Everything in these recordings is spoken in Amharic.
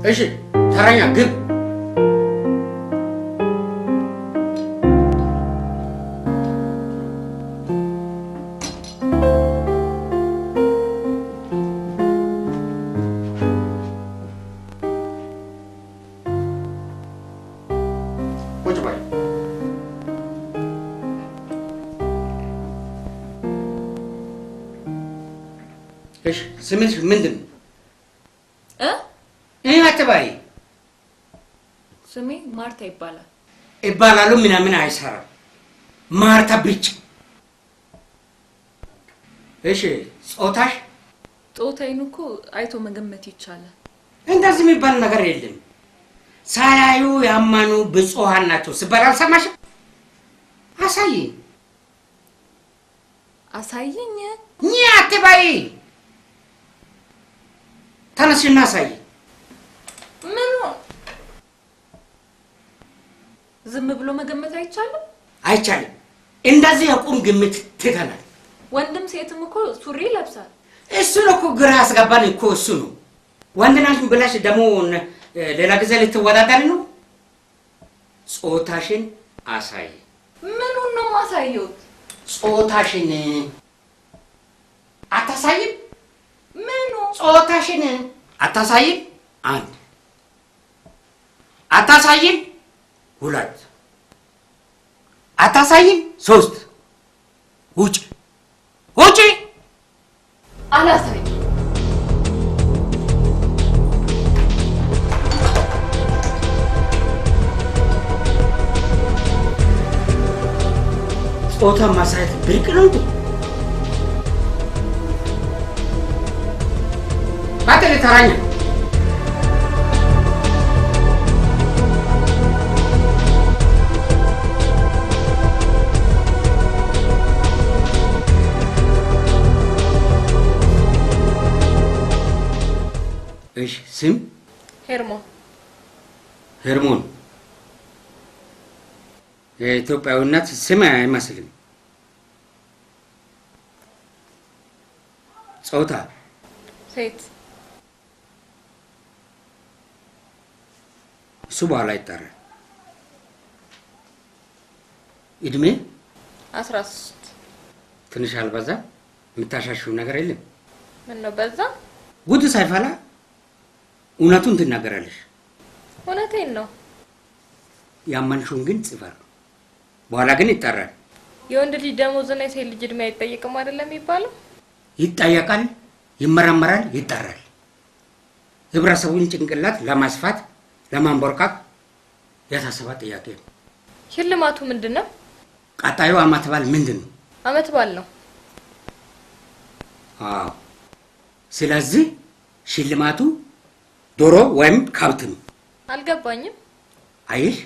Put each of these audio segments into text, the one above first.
እሺ ተረኛ ግብ። ቁጭ በይ። እሺ ስምሽ ምንድን ነው? እ አትበይ። ስሜ ማርታ ይባላል። ይባላሉ ምናምን አይሰራም። ማርታ ብቻ። እሺ ጾታሽ? ጾታዬን እኮ አይቶ መገመት ይቻላል። እንደዚህ የሚባል ነገር የለም። ሳያዩ ያመኑ ብፁዓን ናቸው ሲባል አልሰማሽም? አሳይኝ። አሳይኝ? እኛ አትበይ። ተነስሽና አሳይኝ። ምኑ? ዝም ብሎ መገመት አይቻልም? አይቻልም። እንደዚህ የቁም ግምት ትተናል። ወንድም ሴትም እኮ ሱሪ ይለብሳል። እሱ ነው እኮ ግራ ያስገባን እኮ እሱ ነው። ወንድ ናሽ ብለሽ ደግሞ ሌላ ጊዜ ልትወዳደሪ ነው። ጾታሽን አሳይ። ምኑን ነው የማሳየው? ጾታሽን አታሳይም? ምኑ? ጾታሽን አታሳይም? አንድ። አታሳይም? ሁለት። አታሳይም? ሶስት። ውጭ ውጭ። አላሳይም። ጾታ ማሳየት ብርቅ ነው እንዴ? ቀጥል ተራኛ። እሺ ስም? ሄርሞን። ሄርሞን የኢትዮጵያዊነት ስም አይመስልም። ጾታ? ሴት። እሱ በኋላ ይጠራል። እድሜ? 13። ትንሽ አልበዛ? የምታሻሽው ነገር የለም? ምነው በዛ? ጉድ ሳይፈላ እውነቱን ትናገራለሽ። እውነቴን ነው። ያመንሽውን ግን ጽፈር፣ በኋላ ግን ይጠራል። የወንድ ልጅ ደሞዝና የሴት ልጅ እድሜ አይጠየቅም አይደለም የሚባለው? ይጠየቃል፣ ይመረመራል፣ ይጠራል። ህብረተሰቡን ጭንቅላት ለማስፋት ለማንቦርቃቅ የታሰበ ጥያቄ ነው። ሽልማቱ ምንድን ነው? ቀጣዩ አመት በዓል ምንድን ነው? አመት በዓል ነው። አዎ። ስለዚህ ሽልማቱ ዶሮ ወይም ከብት ነው። አልገባኝም። አይሽ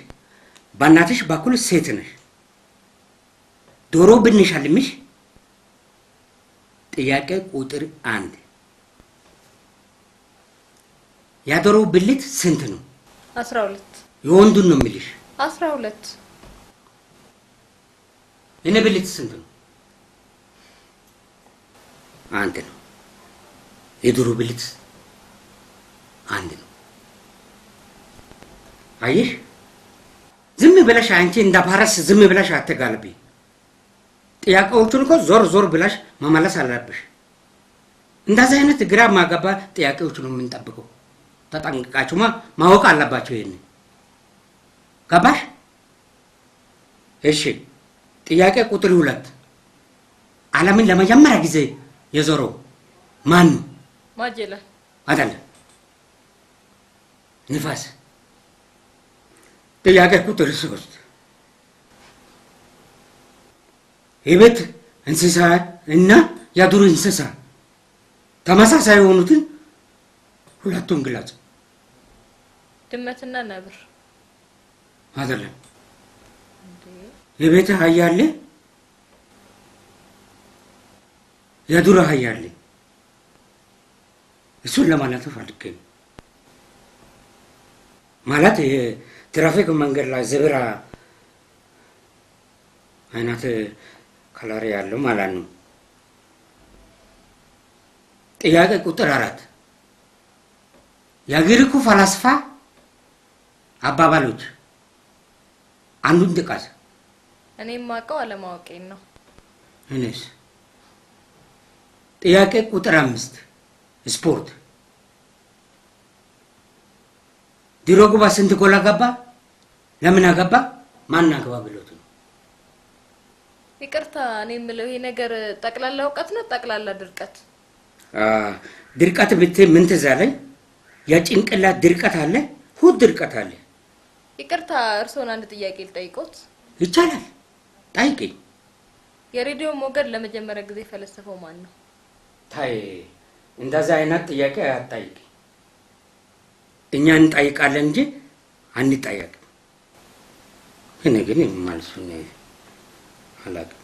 በእናትሽ በኩል ሴት ነሽ። ዶሮ ብንሸልምሽ ጥያቄ ቁጥር 1 የዶሮ ብልት ስንት ነው? 12። የወንዱን ነው የሚልሽ። 12። የኔ ብልት ስንት ነው? 1 ነው። የዶሮ ብልት 1 ነው። አይሽ ዝም ብለሽ አንቺ እንደ ፈረስ ዝም ብለሽ አትጋልቢ። ጥያቄዎቹን እኮ ዞር ዞር ብለሽ መመለስ አለብሽ። እንደዚህ አይነት ግራ ማጋባ ጥያቄዎች ነው የምንጠብቀው። ተጠንቅቃችሁማ ማወቅ አለባችሁ። ይሄን ገባሽ? እሺ ጥያቄ ቁጥር 2 ዓለምን ለመጀመሪያ ጊዜ የዞረው ማን ነው? ማጀላን። አይደለም፣ ንፋስ። ጥያቄ ቁጥር 3 የቤት እንስሳ እና የዱር እንስሳ ተመሳሳይ የሆኑትን ሁለቱን ግለጽ። ድመትና ነብር። አይደለም። የቤት አህያ አለ፣ የዱር አህያ አለ። እሱን ለማለት ፈልጌ ነው። ማለት የትራፊክ መንገድ ላይ zebra አይነት color ያለው ማለት ነው። ጥያቄ ቁጥር 4 የግሪኩ ፈላስፋ አባባሎች አንዱን ጥቀስ። እኔ የማውቀው አለማወቄን ነው። እኔስ? ጥያቄ ቁጥር 5፣ ስፖርት። ድሮግባ ስንት ጎል አገባ? ለምን አገባ? ማን አገባ ብሎት ነው? ይቅርታ፣ እኔ የምለው ይሄ ነገር ጠቅላላ እውቀት ነው ጠቅላላ ድርቀት? ድርቀት ብትይ ምን ትዝ አለኝ? የጭንቅላት ድርቀት አለ፣ ሆድ ድርቀት አለ። ይቅርታ፣ እርስዎን አንድ ጥያቄ ልጠይቆት? ይቻላል፣ ጠይቂኝ። የሬዲዮ ሞገድ ለመጀመሪያ ጊዜ የፈለሰፈው ማን ነው? ታይ፣ እንደዛ አይነት ጥያቄ አትጠይቂ። እኛ እንጠይቃለን እንጂ አንጠየቅም። እኔ ግን መልሱን አላውቅም።